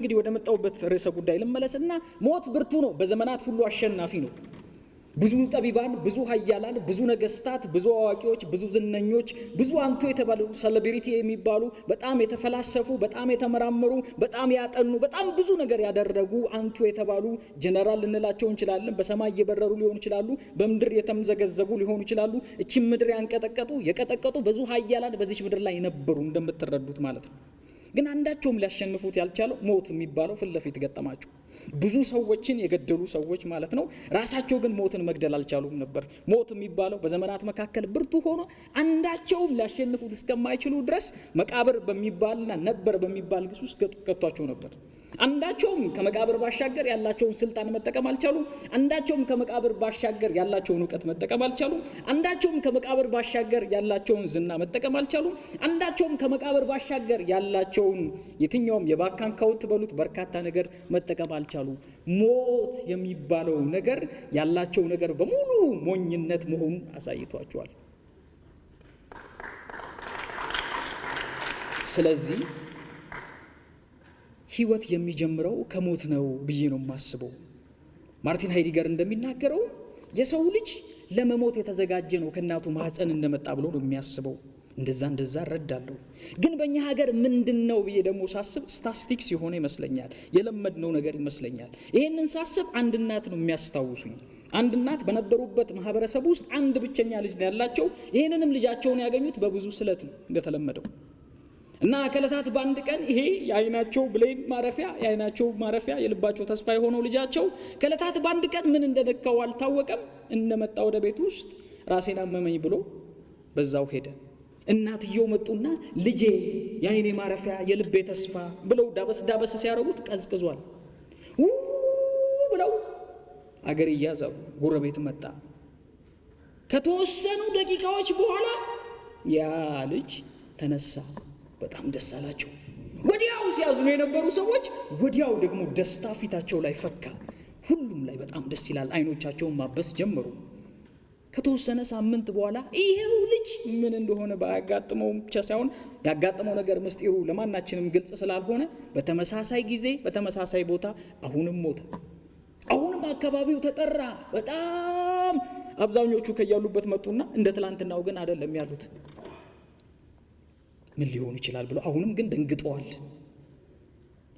እንግዲህ ወደ መጣሁበት ርዕሰ ጉዳይ ልመለስና ሞት ብርቱ ነው፣ በዘመናት ሁሉ አሸናፊ ነው። ብዙ ጠቢባን፣ ብዙ ኃያላን፣ ብዙ ነገስታት፣ ብዙ አዋቂዎች፣ ብዙ ዝነኞች፣ ብዙ አንቱ የተባሉ celebrity የሚባሉ በጣም የተፈላሰፉ፣ በጣም የተመራመሩ፣ በጣም ያጠኑ፣ በጣም ብዙ ነገር ያደረጉ አንቱ የተባሉ ጀነራል ልንላቸው እንችላለን። በሰማይ እየበረሩ ሊሆኑ ይችላሉ። በምድር የተምዘገዘጉ ሊሆኑ ይችላሉ። እቺን ምድር ያንቀጠቀጡ የቀጠቀጡ ብዙ ኃያላን በዚች ምድር ላይ ነበሩ፣ እንደምትረዱት ማለት ነው። ግን አንዳቸውም ሊያሸንፉት ያልቻለው ሞት የሚባለው ፊት ለፊት ገጠማቸው። ብዙ ሰዎችን የገደሉ ሰዎች ማለት ነው። ራሳቸው ግን ሞትን መግደል አልቻሉም ነበር። ሞት የሚባለው በዘመናት መካከል ብርቱ ሆኖ አንዳቸውም ሊያሸንፉት እስከማይችሉ ድረስ መቃብር በሚባልና ነበር በሚባል ግስ ውስጥ ከቷቸው ነበር። አንዳቸውም ከመቃብር ባሻገር ያላቸውን ስልጣን መጠቀም አልቻሉም። አንዳቸውም ከመቃብር ባሻገር ያላቸውን እውቀት መጠቀም አልቻሉም። አንዳቸውም ከመቃብር ባሻገር ያላቸውን ዝና መጠቀም አልቻሉም። አንዳቸውም ከመቃብር ባሻገር ያላቸውን የትኛውም የባንክ account በሉት በርካታ ነገር መጠቀም አልቻሉም። ሞት የሚባለው ነገር ያላቸው ነገር በሙሉ ሞኝነት መሆኑን አሳይቷቸዋል። ስለዚህ ህይወት የሚጀምረው ከሞት ነው ብዬ ነው የማስበው። ማርቲን ሃይዲገር እንደሚናገረው የሰው ልጅ ለመሞት የተዘጋጀ ነው ከእናቱ ማህፀን እንደመጣ ብሎ ነው የሚያስበው። እንደዛ እንደዛ እረዳለሁ። ግን በእኛ ሀገር ምንድን ነው ብዬ ደግሞ ሳስብ ስታስቲክስ የሆነ ይመስለኛል፣ የለመድነው ነገር ይመስለኛል። ይሄንን ሳስብ አንድ እናት ነው የሚያስታውሱኝ። አንድ እናት በነበሩበት ማህበረሰብ ውስጥ አንድ ብቸኛ ልጅ ነው ያላቸው። ይሄንንም ልጃቸውን ያገኙት በብዙ ስለት ነው እንደተለመደው። እና ከዕለታት በአንድ ቀን ይሄ የአይናቸው ብሌን ማረፊያ፣ የአይናቸው ማረፊያ፣ የልባቸው ተስፋ የሆነው ልጃቸው ከዕለታት በአንድ ቀን ምን እንደነካው አልታወቀም። እንደመጣ ወደ ቤት ውስጥ ራሴን አመመኝ ብሎ በዛው ሄደ። እናትየው መጡና ልጄ የአይኔ ማረፊያ የልቤ ተስፋ ብለው ዳበስ ዳበስ ሲያደርጉት ቀዝቅዟል። ው ብለው አገር እያዛቡ ጎረቤት መጣ። ከተወሰኑ ደቂቃዎች በኋላ ያ ልጅ ተነሳ። በጣም ደስ አላቸው። ወዲያው ሲያዝኑ የነበሩ ሰዎች ወዲያው ደግሞ ደስታ ፊታቸው ላይ ፈካ። ሁሉም ላይ በጣም ደስ ይላል። አይኖቻቸውን ማበስ ጀመሩ። ከተወሰነ ሳምንት በኋላ ይሄው ልጅ ምን እንደሆነ ባያጋጥመው ብቻ ሳይሆን ያጋጠመው ነገር ምስጢሩ ለማናችንም ግልጽ ስላልሆነ በተመሳሳይ ጊዜ በተመሳሳይ ቦታ አሁንም ሞተ። አሁንም አካባቢው ተጠራ። በጣም አብዛኞቹ ከያሉበት መጡና እንደ ትላንትናው ግን አይደለም ያሉት። ምን ሊሆን ይችላል ብሎ አሁንም ግን ደንግጠዋል።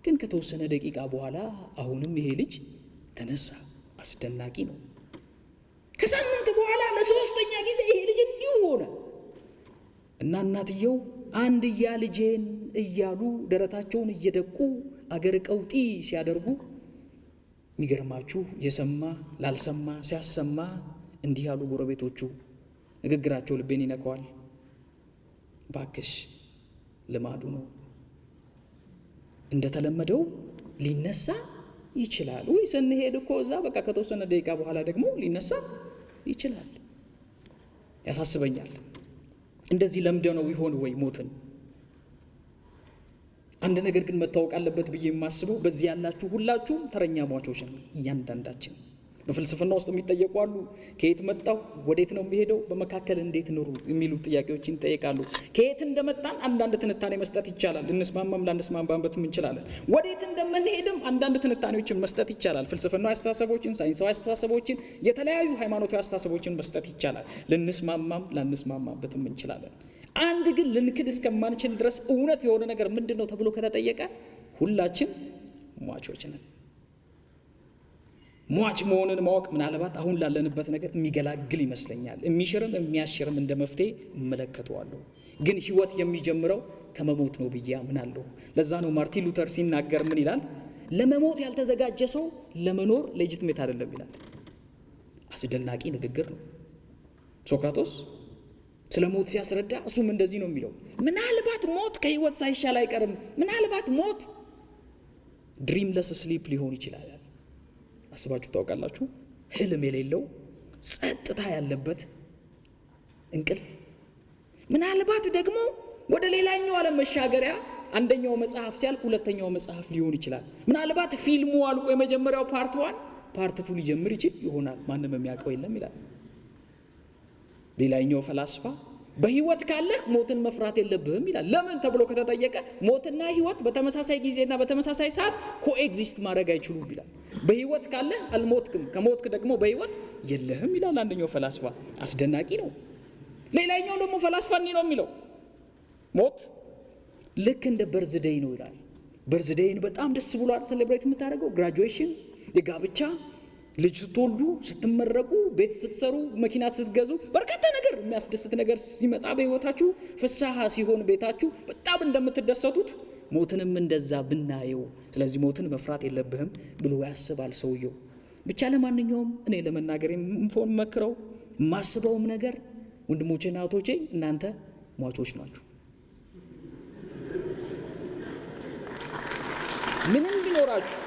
ግን ከተወሰነ ደቂቃ በኋላ አሁንም ይሄ ልጅ ተነሳ። አስደናቂ ነው። ከሳምንት በኋላ ለሶስተኛ ጊዜ ይሄ ልጅ እንዲሁ ሆነ እና እናትየው አንድያ ልጄን እያሉ ደረታቸውን እየደቁ አገር ቀውጢ ሲያደርጉ የሚገርማችሁ የሰማ ላልሰማ ሲያሰማ እንዲህ ያሉ ጎረቤቶቹ ንግግራቸው ልቤን ይነካዋል። ባክሽ ልማዱ ነው፣ እንደተለመደው ሊነሳ ይችላል። ወይ ስንሄድ እኮ እዛ በቃ ከተወሰነ ደቂቃ በኋላ ደግሞ ሊነሳ ይችላል። ያሳስበኛል። እንደዚህ ለምደነው ይሆን ወይ ሞትን? አንድ ነገር ግን መታወቅ አለበት ብዬ የማስበው በዚህ ያላችሁ ሁላችሁም ተረኛ ሟቾች ነን። እያንዳንዳችን በፍልስፍና ውስጥ የሚጠየቁ አሉ። ከየት መጣሁ፣ ወዴት ነው የሚሄደው፣ በመካከል እንዴት ኑሩ የሚሉ ጥያቄዎችን ይጠየቃሉ። ከየት እንደመጣን አንዳንድ ትንታኔ መስጠት ይቻላል። ልንስማማም ላንስማማበትም እንችላለን። ወዴት እንደምንሄድም አንዳንድ ትንታኔዎችን መስጠት ይቻላል። ፍልስፍናዊ አስተሳሰቦችን፣ ሳይንሳዊ አስተሳሰቦችን፣ የተለያዩ ሃይማኖታዊ አስተሳሰቦችን መስጠት ይቻላል። ልንስማማም ላንስማማበትም እንችላለን። አንድ ግን ልንክድ እስከማንችል ድረስ እውነት የሆነ ነገር ምንድን ነው ተብሎ ከተጠየቀ ሁላችን ሟቾች ነን። ሟች መሆንን ማወቅ ምናልባት አሁን ላለንበት ነገር የሚገላግል ይመስለኛል። የሚሽርም የሚያሽርም እንደ መፍትሄ እመለከተዋለሁ። ግን ህይወት የሚጀምረው ከመሞት ነው ብዬ አምናለሁ። ለዛ ነው ማርቲን ሉተር ሲናገር ምን ይላል? ለመሞት ያልተዘጋጀ ሰው ለመኖር legitimate አይደለም ይላል። አስደናቂ ንግግር ነው። ሶክራቶስ ስለ ሞት ሲያስረዳ እሱም እንደዚህ ነው የሚለው። ምናልባት ሞት ከህይወት ሳይሻል አይቀርም። ምናልባት ሞት dreamless sleep ሊሆን ይችላል። አስባችሁ ታውቃላችሁ? ህልም የሌለው ጸጥታ ያለበት እንቅልፍ። ምናልባት ደግሞ ወደ ሌላኛው ዓለም መሻገሪያ አንደኛው መጽሐፍ ሲያልቅ ሁለተኛው መጽሐፍ ሊሆን ይችላል። ምናልባት ፊልሙ አልቆ የመጀመሪያው part one part two ሊጀምር ይችል ይሆናል። ማንም የሚያውቀው የለም ይላል። ሌላኛው ፈላስፋ በህይወት ካለህ ሞትን መፍራት የለብህም ይላል። ለምን ተብሎ ከተጠየቀ ሞትና ህይወት በተመሳሳይ ጊዜና በተመሳሳይ ሰዓት coexist ማድረግ አይችሉም ይላል። በህይወት ካለህ አልሞትክም፣ ከሞትክ ደግሞ በህይወት የለህም ይላል አንደኛው ፈላስፋ። አስደናቂ ነው። ሌላኛው ደግሞ ፈላስፋ እንዲህ ነው የሚለው፣ ሞት ልክ እንደ birthday ነው ይላል። Birthday ን በጣም ደስ ብሏል celebrate የምታደርገው graduation፣ የጋብቻ፣ ልጅ ስትወልዱ፣ ስትመረቁ፣ ቤት ስትሰሩ፣ መኪና ስትገዙ፣ በርካታ ነገር የሚያስደስት ነገር ሲመጣ በህይወታችሁ ፍስሐ ሲሆን ቤታችሁ በጣም እንደምትደሰቱት ሞትንም እንደዛ ብናየው፣ ስለዚህ ሞትን መፍራት የለብህም ብሎ ያስባል ሰውየው። ብቻ ለማንኛውም እኔ ለመናገር የምሞክረው የማስበውም ነገር ወንድሞቼና እህቶቼ እናንተ ሟቾች ናችሁ። ምንም ቢኖራችሁ፣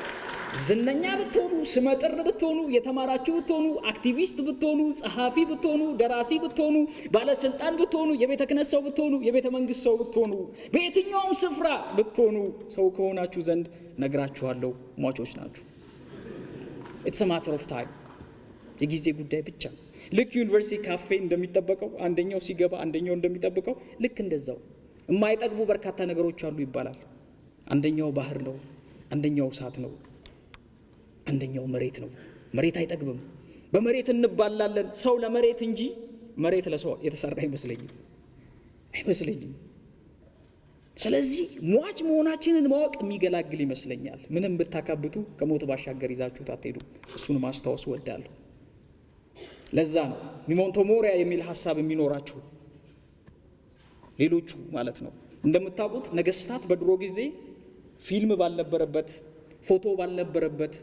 ዝነኛ ብትሆኑ፣ ስመጥር ብትሆኑ፣ የተማራችሁ ብትሆኑ፣ አክቲቪስት ብትሆኑ፣ ጸሐፊ ብትሆኑ፣ ደራሲ ብትሆኑ፣ ባለስልጣን ብትሆኑ፣ የቤተ ክህነት ሰው ብትሆኑ፣ የቤተ መንግስት ሰው ብትሆኑ፣ በየትኛውም ስፍራ ብትሆኑ ሰው ከሆናችሁ ዘንድ ነግራችኋለሁ፣ ሟቾች ናችሁ። It's a matter of time፣ የጊዜ ጉዳይ ብቻ። ልክ ዩኒቨርሲቲ ካፌ እንደሚጠበቀው፣ አንደኛው ሲገባ አንደኛው እንደሚጠብቀው፣ ልክ እንደዛው የማይጠግቡ በርካታ ነገሮች አሉ ይባላል። አንደኛው ባህር ነው፣ አንደኛው እሳት ነው፣ አንደኛው መሬት ነው። መሬት አይጠግብም። በመሬት እንባላለን። ሰው ለመሬት እንጂ መሬት ለሰው የተሰራ አይመስለኝም። ስለዚህ ሟች መሆናችንን ማወቅ የሚገላግል ይመስለኛል። ምንም ብታካብቱ ከሞት ባሻገር ይዛችሁት አትሄዱም። እሱን ማስታወስ እወዳለሁ። ለዛ ነው memento mori የሚል ሀሳብ የሚኖራችሁ ሌሎቹ ማለት ነው። እንደምታውቁት ነገስታት በድሮ ጊዜ ፊልም ባልነበረበት፣ ፎቶ ባልነበረበት፣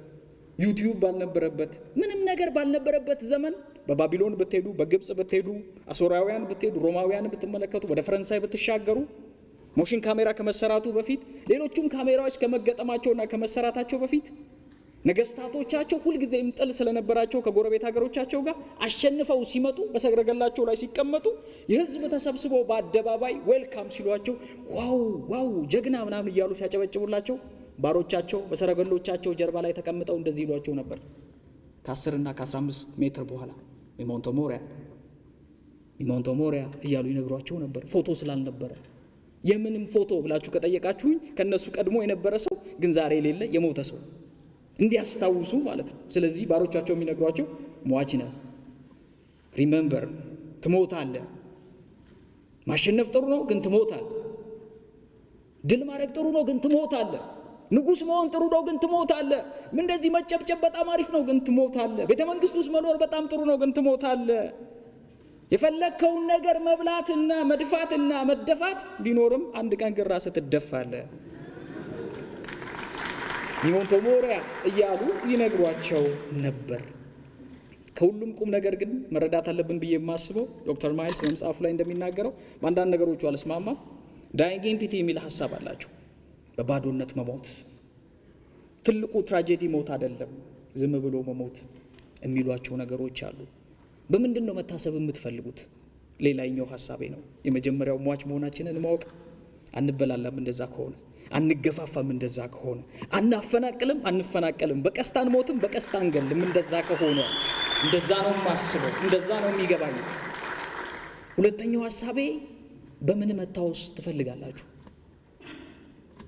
ዩቲዩብ ባልነበረበት፣ ምንም ነገር ባልነበረበት ዘመን በባቢሎን ብትሄዱ፣ በግብፅ ብትሄዱ፣ አሶራውያን ብትሄዱ፣ ሮማውያን ብትመለከቱ፣ ወደ ፈረንሳይ ብትሻገሩ፣ motion ካሜራ ከመሰራቱ በፊት፣ ሌሎቹም ካሜራዎች ከመገጠማቸውና ከመሰራታቸው በፊት ነገስታቶቻቸው ሁልጊዜም ጥል ስለነበራቸው ከጎረቤት ሀገሮቻቸው ጋር አሸንፈው ሲመጡ በሰረገላቸው ላይ ሲቀመጡ የህዝብ ተሰብስቦ በአደባባይ welcome ሲሏቸው wow wow ጀግና ምናምን እያሉ ሲያጨበጭቡላቸው ባሮቻቸው በሰረገሎቻቸው ጀርባ ላይ ተቀምጠው እንደዚህ ይሏቸው ነበር። ከ10 እና ከ15 ሜትር በኋላ memento mori፣ memento mori እያሉ ይነግሯቸው ነበር። ፎቶ ስላልነበረ። የምንም ፎቶ ብላችሁ ከጠየቃችሁኝ ከነሱ ቀድሞ የነበረ ሰው ግን ዛሬ የሌለ የሞተ ሰው እንዲያስታውሱ ማለት ነው። ስለዚህ ባሮቻቸው የሚነግሯቸው ሟች ነህ፣ remember፣ ትሞታለህ። ማሸነፍ ጥሩ ነው ግን ትሞታለህ። ድል ማድረግ ጥሩ ነው ግን ትሞታለህ። ንጉሥ መሆን ጥሩ ነው ግን ትሞታለህ። እንደዚህ መጨብጨብ በጣም አሪፍ ነው ግን ትሞታለህ። ቤተ መንግስት ውስጥ መኖር በጣም ጥሩ ነው ግን ትሞታለህ። የፈለግከውን ነገር መብላትና መድፋትና መደፋት ቢኖርም አንድ ቀን ግን ራስህ ትደፋለህ። Memento mori እያሉ ይነግሯቸው ነበር። ከሁሉም ቁም ነገር ግን መረዳት አለብን ብዬ የማስበው ዶክተር ማይልስ በመጽሐፉ ላይ እንደሚናገረው፣ በአንዳንድ ነገሮቹ አልስማማም። Dying empty የሚል ሀሳብ አላቸው። በባዶነት መሞት ትልቁ tragedy ሞት አይደለም፣ ዝም ብሎ መሞት የሚሏቸው ነገሮች አሉ። በምንድን ነው መታሰብ የምትፈልጉት? ሌላኛው ሀሳቤ ነው። የመጀመሪያው ሟች መሆናችንን ማወቅ። አንበላላም እንደዛ ከሆነ፣ አንገፋፋም እንደዛ ከሆነ፣ አናፈናቅልም፣ አንፈናቀልም፣ በቀስት አንሞትም፣ በቀስት አንገልም እንደዛ ከሆነ። እንደዛ ነው የማስበው፣ እንደዛ ነው የሚገባኝ። ሁለተኛው ሀሳቤ በምን መታወስ ትፈልጋላችሁ?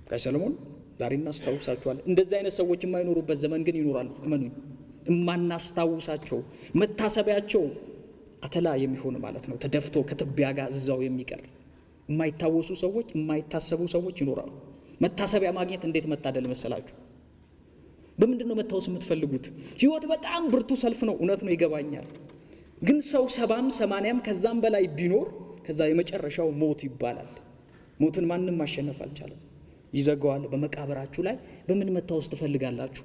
ጋሽ ሰለሞን ዛሬ እናስታውሳችኋለን። እንደዚህ አይነት ሰዎች የማይኖሩበት ዘመን ግን ይኖራል። እመኑኝ፣ የማናስታውሳቸው፣ መታሰቢያቸው አተላ የሚሆን ማለት ነው። ተደፍቶ ከትቢያ ጋር እዛው የሚቀር የማይታወሱ ሰዎች፣ የማይታሰቡ ሰዎች ይኖራሉ። መታሰቢያ ማግኘት እንዴት መታደል መሰላችሁ? በምንድን ነው መታወስ የምትፈልጉት? ህይወት በጣም ብርቱ ሰልፍ ነው። እውነት ነው፣ ይገባኛል። ግን ሰው 70ም 80ም ከዛም በላይ ቢኖር ከዛ የመጨረሻው ሞት ይባላል። ሞትን ማንም ማሸነፍ አልቻለም። ይዘጋዋል። በመቃብራችሁ ላይ በምን መታወስ ትፈልጋላችሁ?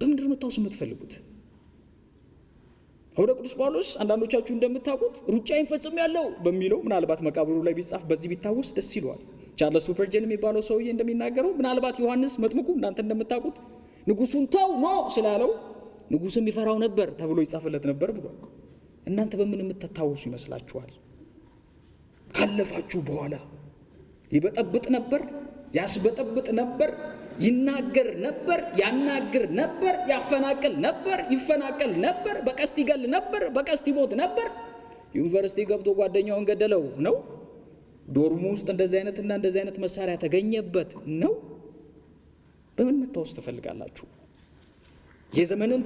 በምንድን ነው መታወስ የምትፈልጉት? ሐዋርያው ቅዱስ ጳውሎስ አንዳንዶቻችሁ እንደምታውቁት ሩጫዬን ፈጽሜያለሁ በሚለው ምናልባት መቃብሩ ላይ ቢጻፍ በዚህ ቢታወስ ደስ ይለዋል። ቻርለስ ስፐርጀን የሚባለው ሰውዬ እንደሚናገረው ምናልባት ዮሐንስ መጥምቁ እናንተ እንደምታውቁት ንጉሱን ተው no ስላለው ንጉስም ይፈራው ነበር ተብሎ ይጻፍለት ነበር ብሏል። እናንተ በምን የምትታወሱ ይመስላችኋል? ካለፋችሁ በኋላ ይበጠብጥ ነበር፣ ያስበጠብጥ ነበር፣ ይናገር ነበር፣ ያናግር ነበር፣ ያፈናቅል ነበር፣ ይፈናቀል ነበር፣ በቀስት ይገል ነበር፣ በቀስት ይሞት ነበር። ዩኒቨርሲቲ ገብቶ ጓደኛውን ገደለው ነው? Dorm ኡ ውስጥ እንደዚህ አይነትና እንደዚህ አይነት መሳሪያ ተገኘበት ነው? በምን መታወስ ትፈልጋላችሁ? የዘመንን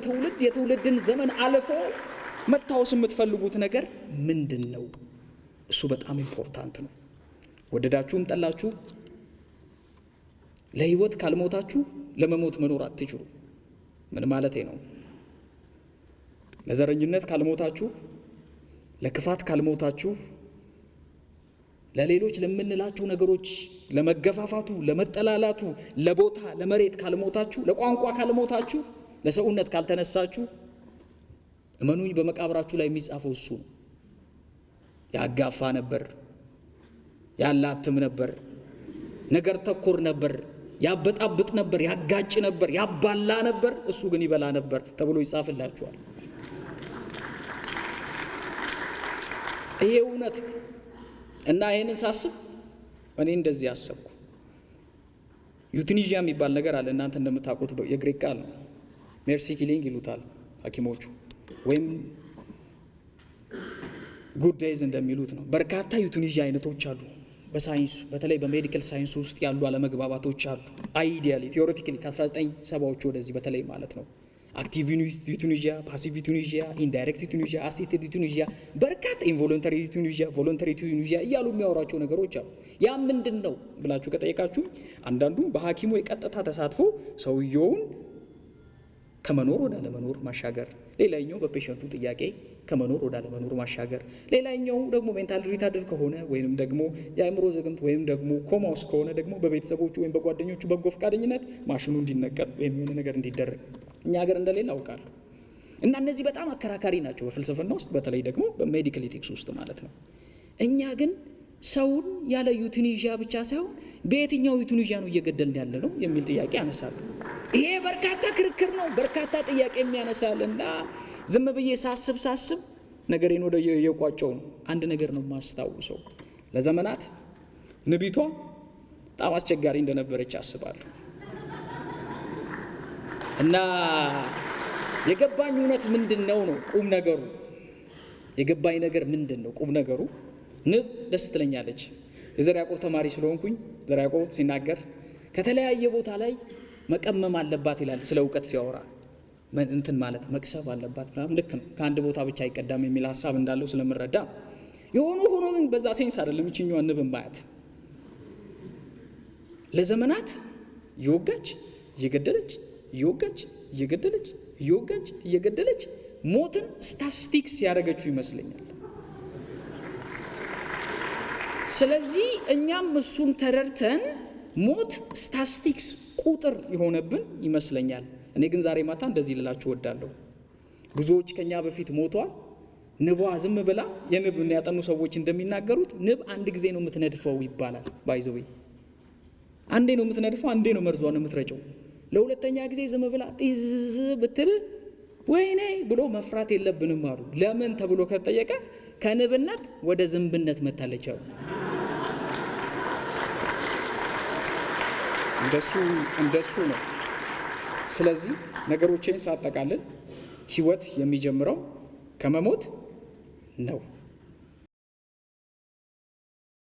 ትውልድ የትውልድን ዘመን አልፎ መታወስ የምትፈልጉት ነገር ምንድን ነው? እሱ በጣም important ነው። ወደዳችሁም ጠላችሁ ለህይወት ካልሞታችሁ ለመሞት መኖር አትችሉ። ምን ማለቴ ነው? ለዘረኝነት ካልሞታችሁ፣ ለክፋት ካልሞታችሁ፣ ለሌሎች ለምንላቸው ነገሮች፣ ለመገፋፋቱ፣ ለመጠላላቱ፣ ለቦታ ለመሬት ካልሞታችሁ፣ ለቋንቋ ካልሞታችሁ፣ ለሰውነት ካልተነሳችሁ፣ እመኑኝ በመቃብራችሁ ላይ የሚጻፈው እሱ ነው። ያጋፋ ነበር፣ ያላትም ነበር፣ ነገር ተኮር ነበር፣ ያበጣብጥ ነበር፣ ያጋጭ ነበር፣ ያባላ ነበር፣ እሱ ግን ይበላ ነበር ተብሎ ይጻፍላችኋል። ይሄ እውነት እና ይህንን ሳስብ እኔ እንደዚህ አሰብኩ። Euthanasia የሚባል ነገር አለ። እናንተ እንደምታውቁት የግሪክ ቃል ነው። Mercy killing ይሉታል ሐኪሞቹ ወይም good death እንደሚሉት ነው። በርካታ euthanasia አይነቶች አሉ። በሳይንሱ፣ በተለይ በ medical science ኡ ውስጥ ያሉ አለመግባባቶች አሉ። Ideally, theoretically ከ1970ዎቹ ወደዚህ በተለይ ማለት ነው። Active euthanasia፣ passive euthanasia፣ indirect euthanasia፣ assisted euthanasia፣ በርካታ involuntary euthanasia፣ voluntary euthanasia እያሉ የሚያወሯቸው ነገሮች አሉ። ያ ምንድን ነው ብላችሁ ከጠየቃችሁ፣ አንዳንዱ በሐኪሙ የቀጥታ ተሳትፎ ሰውየውን ከመኖር ወደ አለመኖር ማሻገር፣ ሌላኛው በ patient ኡ ጥያቄ ከመኖር ወደ አለመኖር ማሻገር፣ ሌላኛው ደግሞ mental retarded ከሆነ ወይም ደግሞ የአእምሮ ዝግመት ወይም ደግሞ ኮማ ውስጥ ከሆነ ደግሞ በቤተሰቦቹ ወይም በጓደኞቹ በጎ ፈቃደኝነት ማሽኑ እንዲነቀል ወይም የሆነ ነገር እንዲደረግ፣ እኛ ሀገር እንደሌለ አውቃለሁ። እና እነዚህ በጣም አከራካሪ ናቸው በፍልስፍና ውስጥ፣ በተለይ ደግሞ በ medical ethics ውስጥ ማለት ነው። እኛ ግን ሰውን ያለ euthanasia ብቻ ሳይሆን በየትኛው euthanasia ነው እየገደልን ያለ ነው የሚል ጥያቄ ያነሳሉ። ይሄ በርካታ ክርክር ነው፣ በርካታ ጥያቄ የሚያነሳል። እና ዝም ብዬ ሳስብ ሳስብ ነገሬን ወደ የቋጨው ነው። አንድ ነገር ነው የማስታውሰው። ለዘመናት ንቢቷ በጣም አስቸጋሪ እንደነበረች አስባለሁ። እና የገባኝ እውነት ምንድን ነው ነው ቁም ነገሩ? የገባኝ ነገር ምንድን ነው ቁም ነገሩ? ንብ ደስ ትለኛለች። የዘርዓ ያዕቆብ ተማሪ ስለሆንኩኝ ዘርዓ ያዕቆብ ሲናገር ከተለያየ ቦታ ላይ መቀመም አለባት ይላል። ስለ እውቀት ሲያወራ እንትን ማለት መቅሰም አለባት ምናምን፣ ልክ ነው። ከአንድ ቦታ ብቻ አይቀዳም የሚል ሀሳብ እንዳለው ስለምረዳ፣ የሆኑ ሆኖ ግን በዛ sense አይደለም ይችኛዋን ንብ ማያት። ለዘመናት እየወጋች እየገደለች፣ እየወጋች እየገደለች፣ እየወጋች እየገደለች ሞትን ስታስቲክስ ያደረገችው ይመስለኛል። ስለዚህ እኛም እሱን ተረድተን ሞት ስታስቲክስ ቁጥር የሆነብን ይመስለኛል። እኔ ግን ዛሬ ማታ እንደዚህ ልላችሁ እወዳለሁ። ብዙዎች ከኛ በፊት ሞተዋል። ንቧ ዝም ብላ፣ የንብ ያጠኑ ሰዎች እንደሚናገሩት ንብ አንድ ጊዜ ነው የምትነድፈው ይባላል። By the way፣ አንዴ ነው የምትነድፈው፣ አንዴ ነው መርዟን የምትረጨው። ለሁለተኛ ጊዜ ዝም ብላ ጢዝ ብትል ወይኔ ብሎ መፍራት የለብንም አሉ። ለምን ተብሎ ከተጠየቀ ከንብነት ወደ ዝንብነት መታለች አሉ። እንደሱ ነው። ስለዚህ ነገሮችን ሳጠቃልል ህይወት የሚጀምረው ከመሞት ነው።